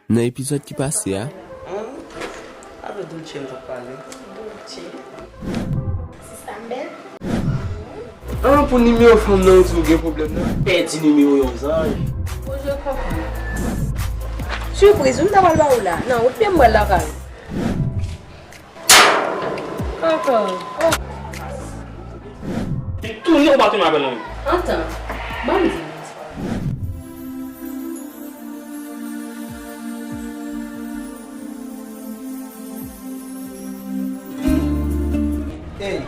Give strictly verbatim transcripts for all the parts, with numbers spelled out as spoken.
Nan epizòd ki pase a, Avè Dolce m t ap pale. Dolce. Sista m bèl? An, pou nimewo fanm nan, ou di ou gen pwoblèm nan? Pèdi nimewo yon zanj. Bon, je konprann. Sipriz, wi, m ta pral ba ou la. Nan wout pye m pral lakay ou. Kaka. Li tounen ou pa tounen avè l non. Antan, ban m di nou. Ey.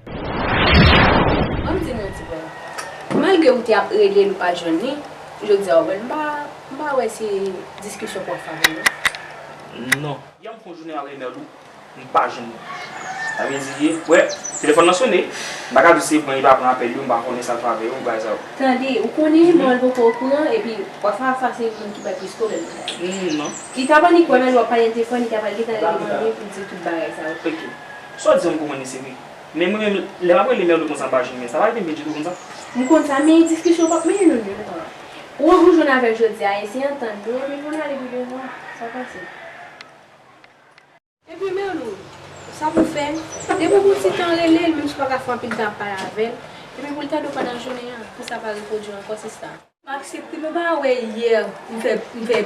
Ban m di nou yon ti bagay. Malgre ou te ap rele l, ou pa jwenn li, jodi a ou wè l, m pa, m pa wè se diskisyon pou w ap fè avè l non. Non. Yè m fè yon jounen al remèl ou, m pa jwenn li. Sa vle di, wè, telefòn nan sonnen, m pa ka di se pran li pa pran apèl yo, m pa konnen sa l fè avè yo, bagay sa yo. Tande, ou konnen, mwen poko okouran, epi Wafa Wafa se moun ki bay plis pwoblèm nan kay la. Hmm, non. Li ta pral li kwè nan li w ap pale nan telefòn, li ta pral gentan rele mwen pou di tout bagay sa yo. Ok. Sa w di a m konprann li se vre. Men mwen menm, lè m ap rele Merlou konsa m pa jwenn li, sa pa rive m vin di w konsa. M konn sa, men diskisyon p ap mennen nou nil pa. Ou, ou jwenn avè l jodi a, eseye antann nou, epi pou n ale pi devan, sa pase. Epi Merlou, sa pou fè, depi pou ti tan rele l, menm si w pa ka fè anpil tan ap pale avè l, epi pou l tande w pandan jounen an, pou sa pa repwodui ankò, sista. M aksepte, men w pa wè yè, m fè, m fè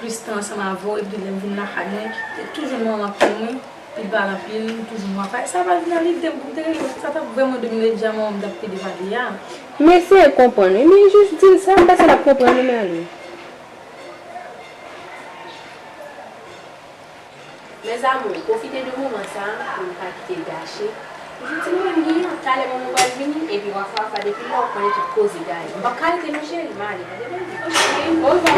plis tan ansanm avè w, epi lè m vin lakay mwen, te toujou manman pou mwen, epi l pale anpil, toujou mwen. Sa pa vin nan lide m pou m te rele w, sa t ap vrèman domine l, deja manman m t ap pede pale a. M eseye konprann wi, men jis di l sa, m panse l ap konprann wi, Merlou. Mes amours, pwofite de moman sa a pou nou pa kite l gache. Pou jodi nou menm genyen, talè manman pral vini, epi Wafa Wafa depi lè w konnen tout koze gaye. M p ap ka rete non cheri, m ale, tande bebe. Ok. Orevwa.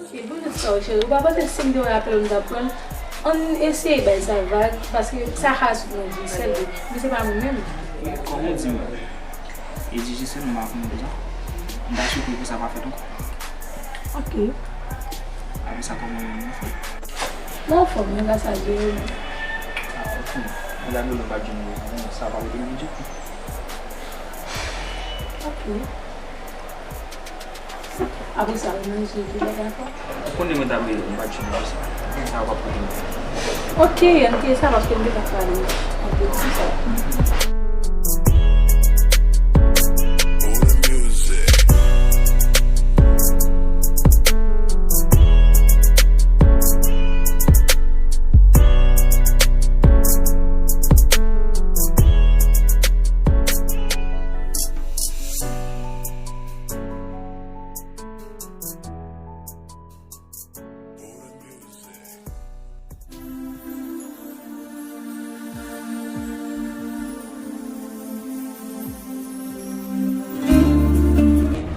Ok, bonè sa w, cheri. Ou pa panse si m te wè apèl ou m t ap pran l? Ann eseye bay sa vag, paske sa ka sot nan Digicel tou. Men se pa mwen menm. Kòman w di m? E Digicel m pa konn deja. M ta swete pou sa pa fèt ankò. Ok. Apre sa, kòman w ye menm? Mwen anfòm, men gras a Dye wi. Ah, ok. Mwen ta rele w m pa t jwenn ou. Sa pa pote menm ditou. Ok. Apre sa, ou manje, ou bwè kafe? Ou konnen mwen ta bliye, m pa t jwenn ou sa. Sa w ap konnen. Ok, ann kite sa, paske m te ka pale anpil sou sa.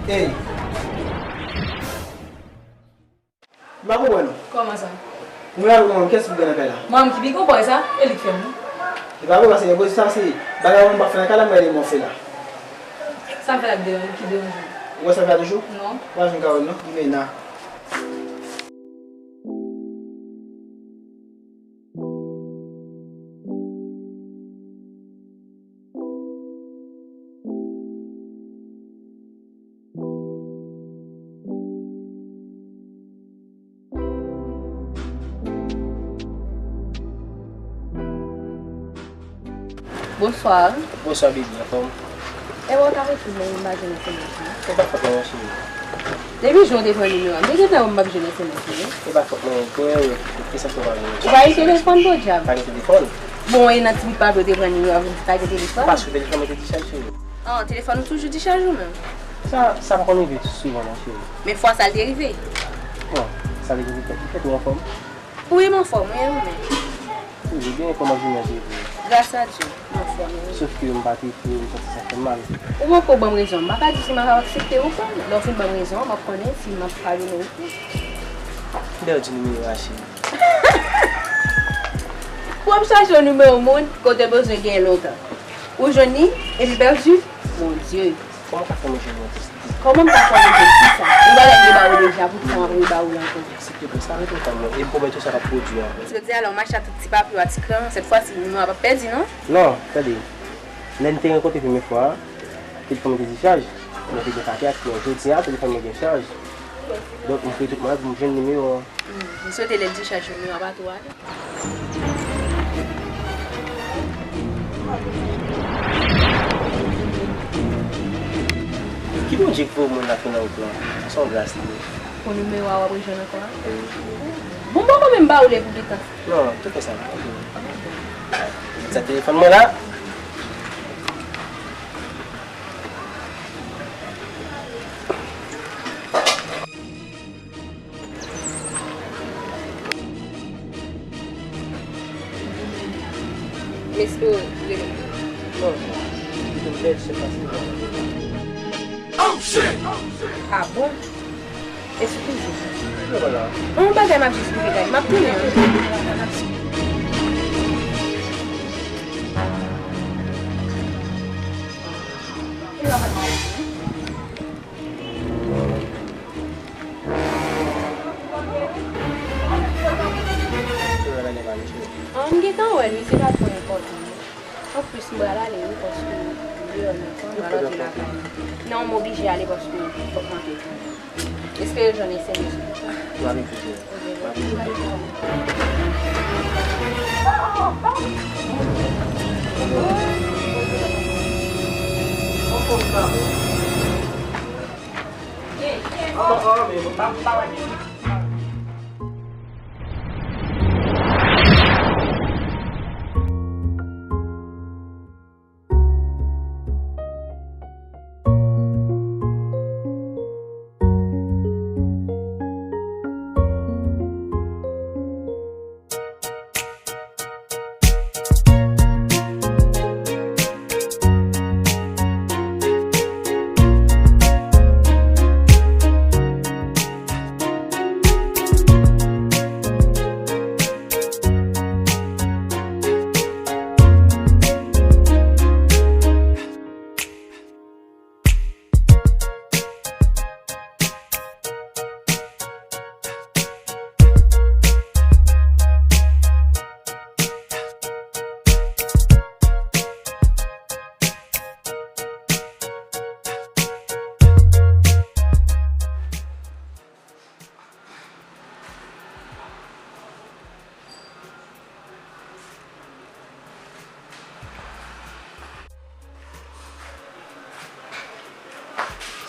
Ey! M pa konprann ou. Kòman sa? Mwen avèk manman m, kiyès ki pi gran nan kay la? Manman m ki pi gran, bòy sa, e li k fè m wi. E pa vre, paske depi sa se bagay manman m pa fè nan kay la, mwen rele mwen fè la. Sa m fè la ki deranje, ki deranje w? Ou wè sa m fè la toujou? Non. Ou pa janm ka wè l non, li mena. Bonswa. Bonswa, baby, anfòm? E wè w ta retounen, m pa jwenn S M S ou. E pa fòt mwen, cheri. Depi jan w te pran nimewo a m, te gentan wè m p ap jwenn S M S ou, non. E pa fòt mwen, gen erè, ki sa fè w pa jwenn? Ou pa gen telefòn, podyab? Pa gen telefòn. Bon, e nan ti bout papye w te pran nimewo a pou m di pa gen telefòn? Paske telefòn mwen te dichaj, cheri. Ah, telefòn ou toujou dichaj ou menm? Sa, sa pa konn rive souvan non, cheri. Men fwa sa l te rive? Bon, sa te rive fèt, ou anfòm? Wi, m anfòm, wi, e ou menm? Wi, byen, kòman jounen an te ye pou ou? Gras a Dye, m anfòm, wi. Sof ke m pa te ekri w, m santi sa fè m mal. Ou poko ban m rezon, m pa ka di si m ap aksepte ou pa. Lè w fin ban m rezon an, m ap konnen si m ap padone ou tou. Kilè w di nimewo a, cheri? Pou w ap chache yon nimewo moun ke w te bezwen genyen lontan. Ou jwenn li, epi pèdi? Mon Dye. Kòman w ka fè mwen jwenn yon ti, ti... Kòman m ka fè w jwenn kisa? Yon bagay m te ba ou deja, poukisa m ap reba ou l ankò? Silteplè, sa rete tann mwen. E m pwomèt ou sa p ap pwodui ankò. Jodi a la, w mache ak tout ti papye w a ti krayon, sèt fwa si, nou p ap pèdi, non? Non, tande. Lè n te rankontre premye fwa a, telefòn mwen te dichaj. Mwen te gen papye ak krayon. Jodi a, telefòn mwen gen chaj. Donk, m fouye tout mwen la pou m jwenn nimewo a. Hmm, m swete lè l dichaj nimewo a pa tou ale. Ki Bondye k voye w mwen la fin nan wout lan? Se yon gras li ye. Pou nimewo a w ap rejwenn ankò a? Wi. Bon, m poko menm ba ou lè pou gentan. Non, tou fè sa. Sa telefòn mwen la. M espere w rele m. Non, kite m bèl, se fasil. Ah bon? Eskize. Yon bagay m ap jis rive gade. M ap tounen wi. An, m gentan wè l wi, se pa twò enpòtan. Anplis, m pral ale wi, paske deyò nèt lan, m pral antre lakay mwen. Non, m oblije ale paske fòk m antre. Espere jwenn S M S ou. M ap ekriti w. M ap ekriti w.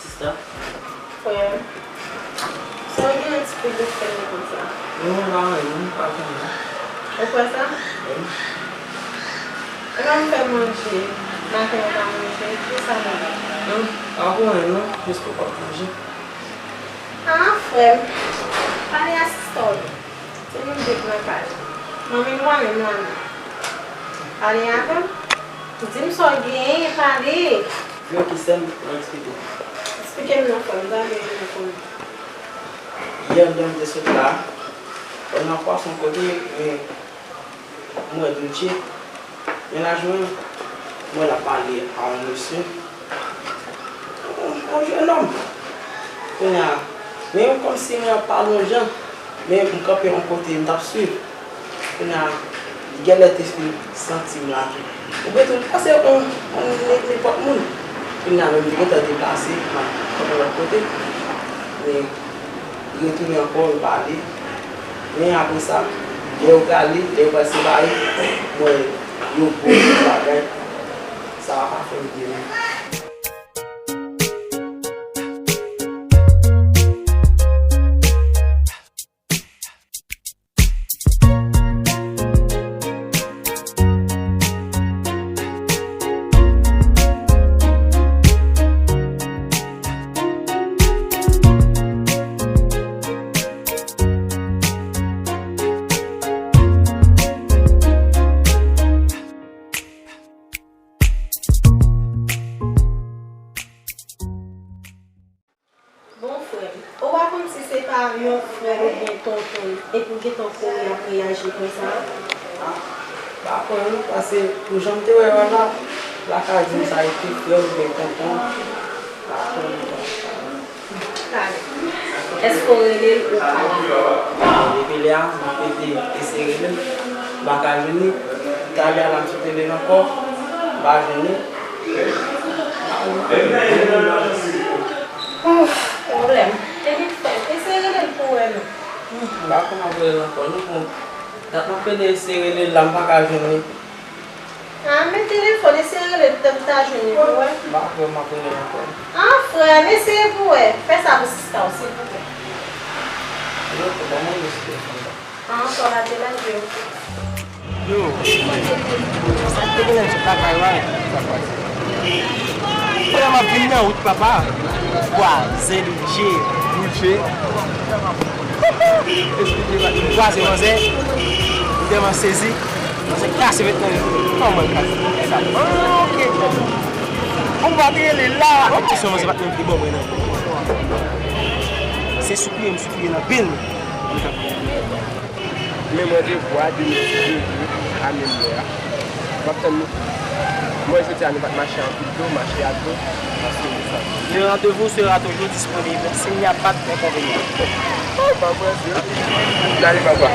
Sista. Frè m. Sa w gen yon ti kou de fè konsa? Non, pa anyen, non, pa konnen. Ou kwè sa? Wi. E pa m fè manje, maten an pa manje, kisa nou gen? Non, pa konnen, non, jis pou kòk manje. Ah, frè m. Pale a sista w. Se nou de k nan kay. Manmi m pa menm la non. Pale avè m. Di m sa w genyen, pale. Yo, ki sè m, mwen eksplike w. Eksplike m non, frè m, sa vle di nou konnen. Yè, lè m te sot la, mwen nan pwason kote, men m wè Dulce. Men lajounen, mwen la pale a yon mesye, yon, yon jennonm. Kounye a, men kòmsi mwen ap pale yon jan, men m kanpe yon kote, m t ap swiv. Kounye a, li genlè te fin santi m la tou. Oubyen tou, li panse yon, yon ne-, nenpòt moun. Kounye a, men m te gentan deplase, m al kanpe lòt kote. Men, Yo tounen ankò, yo pale. Men apre sa, lè yo prale, lè yo pral separe, mwen, yo gwo bagay. Sa a pa fè m byen menm. Bon, frè m, ou pa konn si se pa yon frè l oubyen tonton l epi w gentan kouri ap reyaji konsa? Ah, m pa kwè non, paske pou jan m te wè yo la, la ka di m sa rete frè l oubyen tonton l. Talè. Èske w rele l ou pa rele l? Depi lè a, m ap ede eseye rele l. M pa ka jwenn li. Talè a, m ap sou telefòn ankò. M pa jwenn li. Ouf, pwoblèm. Telefòn. Eseye rele l pou w wè non. M pa konn ap rele l ankò non. Bon, dat m ap ede eseye rele l la, m pa ka jwenn li. Ah, men telefòn, eseye rele l, petèt m ta jwenn li pou wè. M pa kwè m ap rele l ankò. Ah, frè m, eseye pou wè. Fè sa pou sista w, silvouplè. Yo, ban mwen nimewo telefòn la. Ah, ankò la te lage, ok. Yo, sa te genlè m sot lakay la. Sa k pase? Pandan m ap vin nan wout, papa, kwaze Dudje, Dudje. Esplike m kwaze manzè, m tèlman sezi. Manzè kase vètman li. Kòman l kase? Sa. Ah, ok. Ou pa te rele la. Mwen kesyon manzè pa t menm vle ban mwen non. Se soupire m soupire nan pen. Men mwen te vwa de mil vennde a menm lè a. M ap tann nou. Mwen jodi a nou pa t mache anpil tou, mache a tou. Paske nou sa. Le rendez-vous sera toujours disponible s'il n'y a pas d'inconvénient. Oh, pa prese. N ale papa.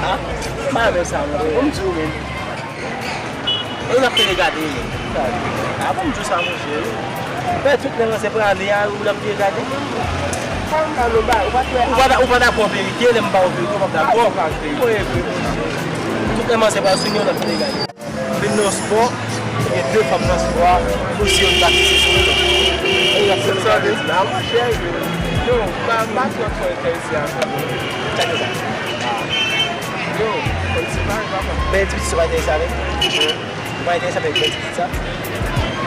Ha? M pa renmen sa, monchè. Bon, m di w menm. E l ap fè regade. A bon, m di w sa, monchè. Fè tout lè manzè prale a, ou l ap fè regade. Pa m ba nou ba, ou pa t wè. Ou pa, ou pa dakò verite, lè m ba w verite, ou pa dakò. Ou pa dakò verite. Wi, wi, monchè. Tout lè manzè pral sou mwen, ou l ap fè regade. Vin nan spò, gen de fanm nan spò a, pou si yo ta kise sou mwen. Sa vle di la, monchè, yo, pa, pa twò twò enterese avè mwen. Sa ki sa? Yo, kòmsi pa, pa, pa. Men ti pitit sa pa enterese avè m. Ou pa enterese avè ti pitit sa?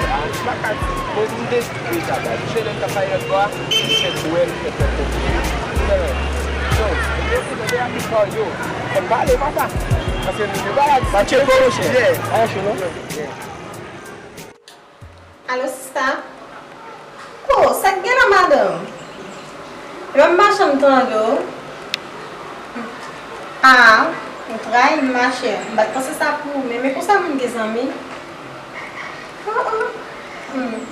Ah, m pa ka di. Bon, m te Deja, gade, challenge k ap pale lòt bò a, se dwèl, se fè konpli. Yo, yo, yo, yo, yo, yo, yo, yo, fè m pale, papa. Paske nou te pale a Matye Kolo, chè. Yeah. A, chou, non? Yeah. Alo, sista? Oh, sa k gen la, madanm? Epa m pa janm tande w. Ah, ou trayi m, machè. M pa t panse sa pou ou menm. E konsa moun gen zanmi? Oh, oh. Hmm.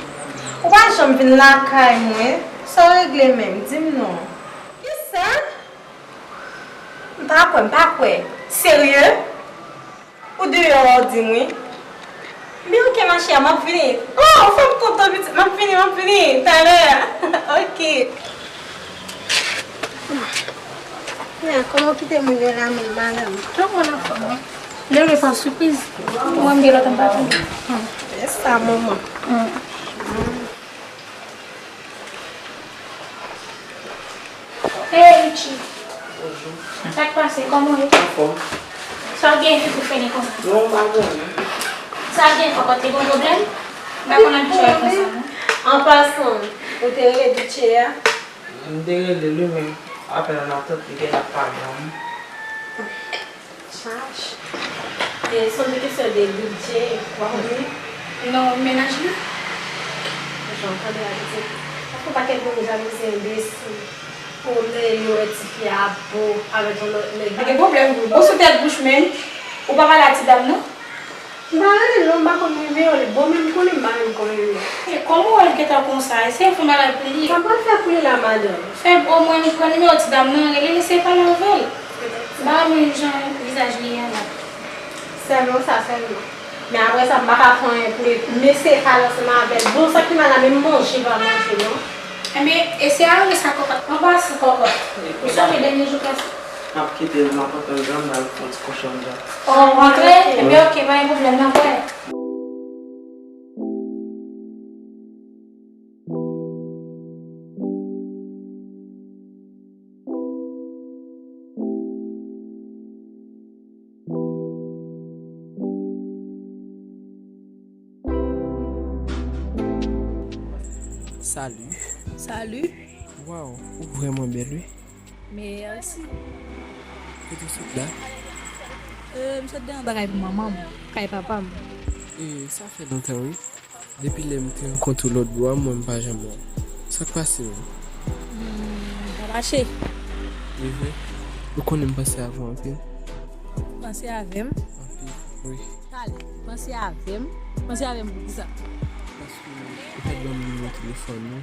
Ou pa janm vin lakay mwen. Sa w regle menm? Di m non. Kisa? M pa kwè, m pa kwè. Serye? Ou deyò a w di m wi. Men ok, machè, m ap vini. Oh, fè m kontan pitit, m ap vini, m ap vini talè. Ok. Ya, kòman w kite mwen gen lamen, madanm? Tout moun anfòm, wi. Lè w pa sipriz, pou mwen, m gen lòt anba tou. E sa, manman. Hey, Richie. Bonjou. Sa k pase? Kòman w ye? Anfòm. Sa w gen ki pou fè konsa? Non, m pa gen anyen. Sa gen kòkòt li gon pwoblèm? M pa konn abitye wè konsa, non. An pasan, ou te rele Dutche a? M te rele l wi, men apèl an atant li genlè ap pa janm. Chach. E sonje kesyon de Dutche, w ap konn li? Non, mennaj li. Jan tande a pitit. Paske yon pakèt moun jalouzi enbesil. Ou lè yo wè tifi a bo avèk yon lòt nèg. Li gen pwoblèm vre. Bon, sou tèt bouch menm. Ou pa pale a ti dam nan? M pa rele l non, m pa konn nimewo l. Bon, menm konnen m pa menm konn nimewo l. E kòman w wè l gentan konsa? Eseye fè yon bagay pou li. Sa m pral fè pou li la, madanm? Fè omwen pran nimewo ti dam nan, rele l, eseye pale avè l. M pa renmen jan vizaj li ye a la. Sèlman sa, sèlman. Men apre sa, m pa ka fè anyen pou li. M eseye pale ansanm avè l. Bon, sa ki mal la, menm manje pa manje non. Enben, eseye aranje sa kòkòt. An pasan kòkòt. Ou sonje dènye jou klas? M ap kite l, m ap antre anndan, m al fè yon ti kouche anndan. O, w antre? Enben, ok, pa gen pwoblèm, n ap wè. Salut. Salut. Waw, ou vrèman bèl, wi. Mèsi. Kote w sot la? Euh, m sot deyò anba kay pou manman m, kay papa m. E, sa fè lontan, wi. Depi lè m te rankontre w lòt bò a, mwen m pa janm wè w. Sa k pase menm? Hmm, m pa mache. E vre? Ou konnen m panse avè w anpil. Panse avè m? Anpil, wi. Pale, panse avè m? Panse avè m pou kisa? Paske ou pa t ban m nimewo telefòn ou,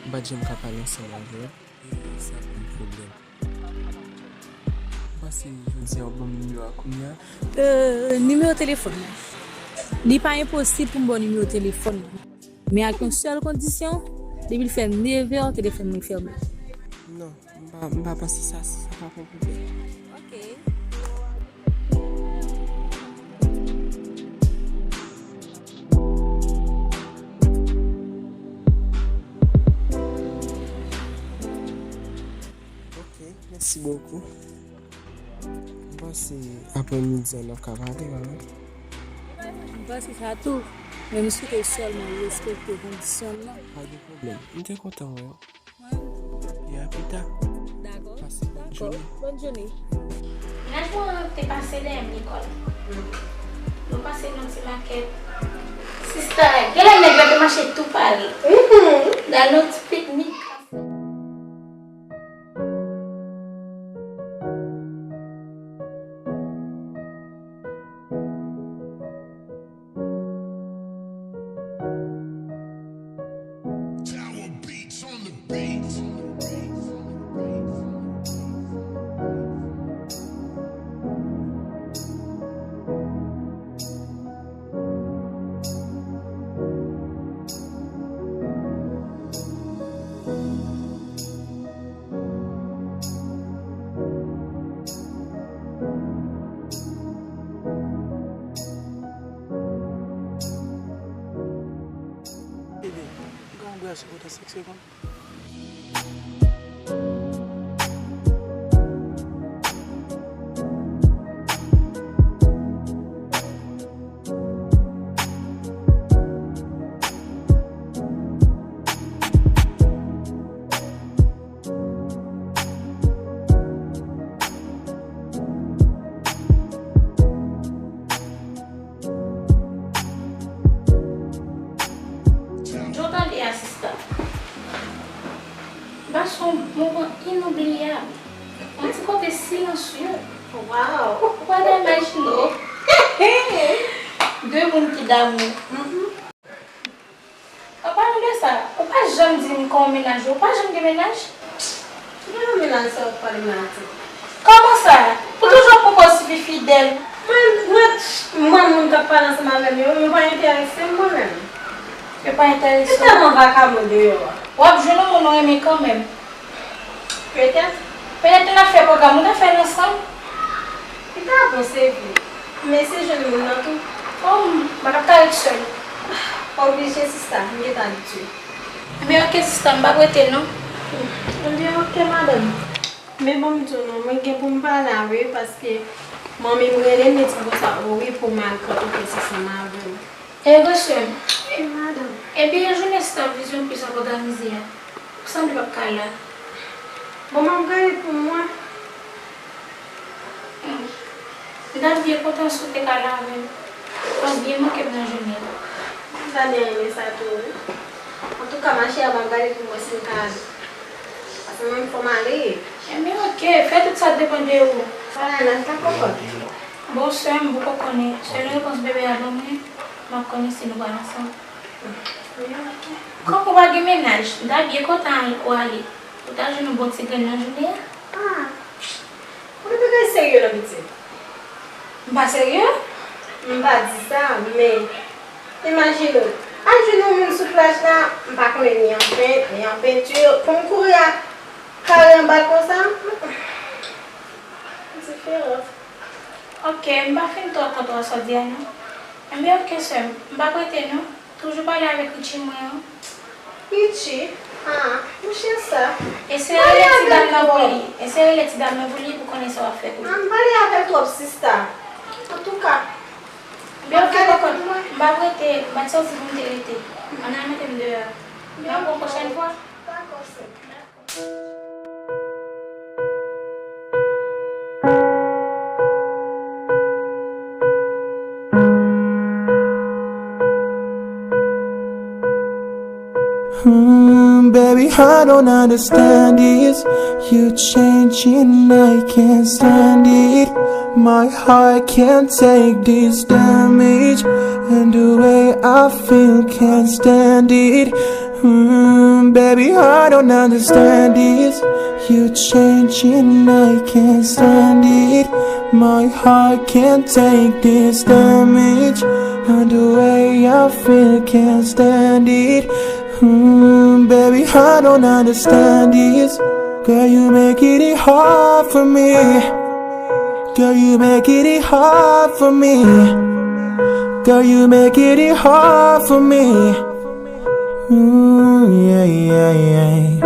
m pa t janm ka pale ansanm avè w. E sa ban m pwoblèm. M panse jodi a w ban m nimewo a kounye a. Euh, nimewo telefòn nan. Li pa enposib pou m ba w nimewo telefòn nan. Men ak yon sèl kondisyon, depi l fè nevè, telefòn mwen fèmen. Non, m pa, m pa panse sa, sa pa pran pwoblèm. Ok. Ok, mèsi bokou. M panse aprè midi a n ap ka pale, pa vre? M panse sa tou, men m swete sèlman ou respekte kondisyon m nan. Pa gen pwoblèm. M te kontan wè w. Mwen menm tou. E a pita. Dakò. Pase bòn jounen. Bòn jounen. Mennaj mwen te pase dèyè m lekòl. Nou pase nan ti makèt. Sista, genlè nèg yo te mache tou pale. Nan yon ti piknik. Ede, m ka anbrase w pandan senk segonn? Jan w tande a, sista. Ba se yon moman inoubliyab. Yon ti kote silansye. Waw! Ou pa ta imajine. De moun ki damou. An palan de sa, ou pa janm di m kòman w mennaj ou, ou pa janm gen mennaj? Ki jan mennaj sa w ap pale m la, ti? Kòman sa? Ou toujou ap pwopoze ti fi fidèl. Mwen, mwen, mwen, moun k ap pale ansanm avè m yo, yo pa enterese m, mwen menm. Yo pa enterese w? Se tèlman vakabon deyò a. W ap jwenn yon moun ou renmen kanmenm. Petèt. Petèt lè n ap fè pwogram, nou ta fè l ansanm. Li ta bon, se vre. Men se jwenn moun nan tou. O, m pa t ap ka ret sèl. Pa oblije, sista, m gentan abitye. Ebyen, oke, sista, m p ap rete, non. Ebyen, oke, madanm. Men bon, m di w non, mwen gen pou m pale a wi, paske manmi m rele m, li di m konsa, o wi, pou m al kanpe plis ansanm avè w. E, bonsè. Wi, madanm. Ebyen, jounen sista Vizyon Plis ap òganize a, ou sanble p ap ka la. Bon, m ap gade pou m wè. Hmm. M t ap byen kontan si w te ka la avè m. W ap byen manke m nan jounen an. M ta byen renmen sa tou, wi. Antouka, mache a, m ap gade pou m wè si m ka ale. Paske mwen, fò m ale. Ebyen, oke, fè tout sa depann de ou. Fò la, nan ta kòkòt. Bon, sè m, ou poko konnen. Sèl repons bebe a ban mwen, m ap konnen si nou pral ansanm. Wi, oke. Kòm ou pa gen mennaj, m ta byen kontan ou ale. Ou ta jwenn yon bon ti grenn nan jounen an. Ah, ou te bezwen serye nan pitit. M pa serye? M pa di sa, men imajine w, al jwenn yon moun sou plaj la, m pa konnen ni an pent, ni an penti, pou m kouri a kare anba l konsa, diferan. Oke, m pa fin twò konprann sa w di a non. Ebyen, oke, sè m, m p ap rete non. Toujou pale avèk Richie mwen an. Richie? Ah, monchè sa. Eseye rele ti dam nan pou li. Eseye rele ti dam nan pou li pou konnen sa w ap fè pou li. Ah, m pale avè l twòp, sista. Antouka. Byen, oke, kòkòt. M p ap rete, m pa t santi pou m te rete. Ann al mete m deyò. M ap wè w pwochèn fwa. Dakò, sè. Hmm, baby, I don't understand this. You changing, I can't stand it. My heart can't take this damage. And the way I feel, can't stand it. Mm, baby, I don't understand this. You changing, I can't stand it. My heart can't take this damage. And the way I feel, can't stand it. Mm, baby, I don't understand this. Girl, you make it hard for me. Girl, you make it hard for me. Girl, you make it hard for me. Ooh, yeah, yeah, yeah.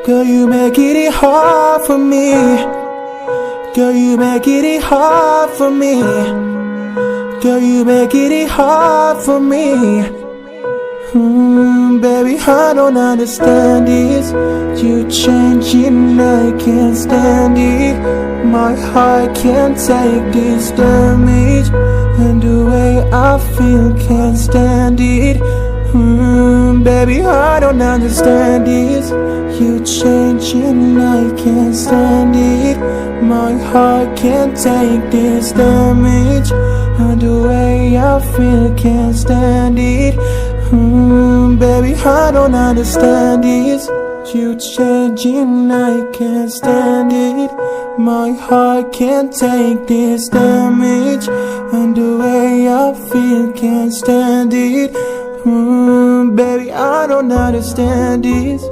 Girl, you make it hard for me. Girl, you make it hard for me. Girl, you make it hard for me. Mm, baby, I don't understand this. You changing, I can't stand it. My heart can't take this damage. And the way I feel, can't stand it. Mm, baby, I don't understand this. You changing, I can't stand it. My heart can't take this damage. And the way I feel, can't stand it. Mm, baby, I don't understand this. You changing, I can't stand it. My heart can't take this damage. And the way I feel, can't stand it. Mm, baby, I don't understand this.